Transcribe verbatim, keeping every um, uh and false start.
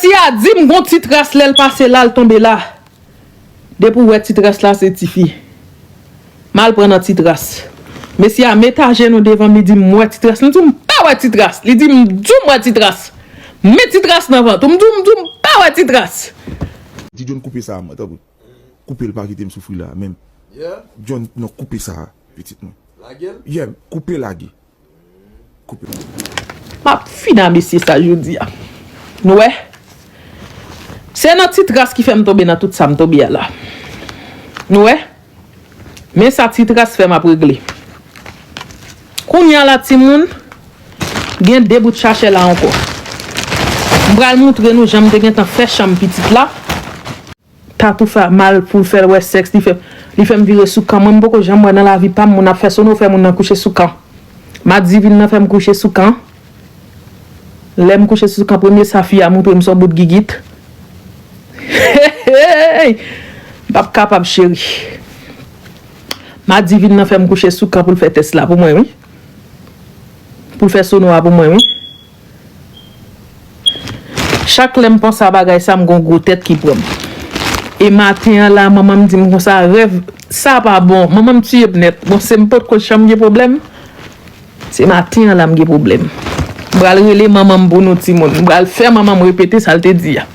Mesye a di m gon ti tras lè l pase la, l tonbe la. Depi w wè ti tras la, se tifi. M al pran nan ti tras. Mesye a met ajenou devan m, li di m wè ti tras. M di w m pa wè ti tras. Li di m di w m wè ti tras. Men ti tras nan vant ou. M di w m di w m pa wè ti tras. Ti John, koupe sa a, mwen, tanpri. Koupe l, pa kite m soufri la menm. John, non, koupe sa a, pitit mwen. Lage l? Yeah, koupe, lage. Koupe. M ap fini a mesye sa jodi a. Nou wè? Se nan ti tras ki fè m tonbe nan tout sa m tonbe a la. Nou wè? Men sa ti tras fè m ap regle. Kounye a la timoun, gen de bout chachè la ankò. M pral moutre nou jan m te gentan fè chanm pitit la. Tatoufa mal pou l fè l wè sèks, li fè, li fè m vire sou kan. Mwen, m poko janm wè nan lavi pa m moun ap fè sono, fè moun nan kouche sou kan. Madivin nan fè m kouche sou kan. Lè m kouche sou kan, premye sa fi a moutre m se yon bout gigit. Hey! M p ap kapab, cheri. Madivin nan fè m kouche sou kan pou l fè tès la pou mwen, wi. Pou l fè sono a pou mwen, wi. Chak lè m panse a bagay sa, m gon gwo tèt ki pran m. E maten an la, manman m di m konsa, rèv sa pa bon. Manman m tiye m nèt. Bon, se m potko janm gen pwoblèm. Se maten an la m gen pwoblèm. M pral rele manman m pou nou timoun. M pral fè manman m repete sa l te di a.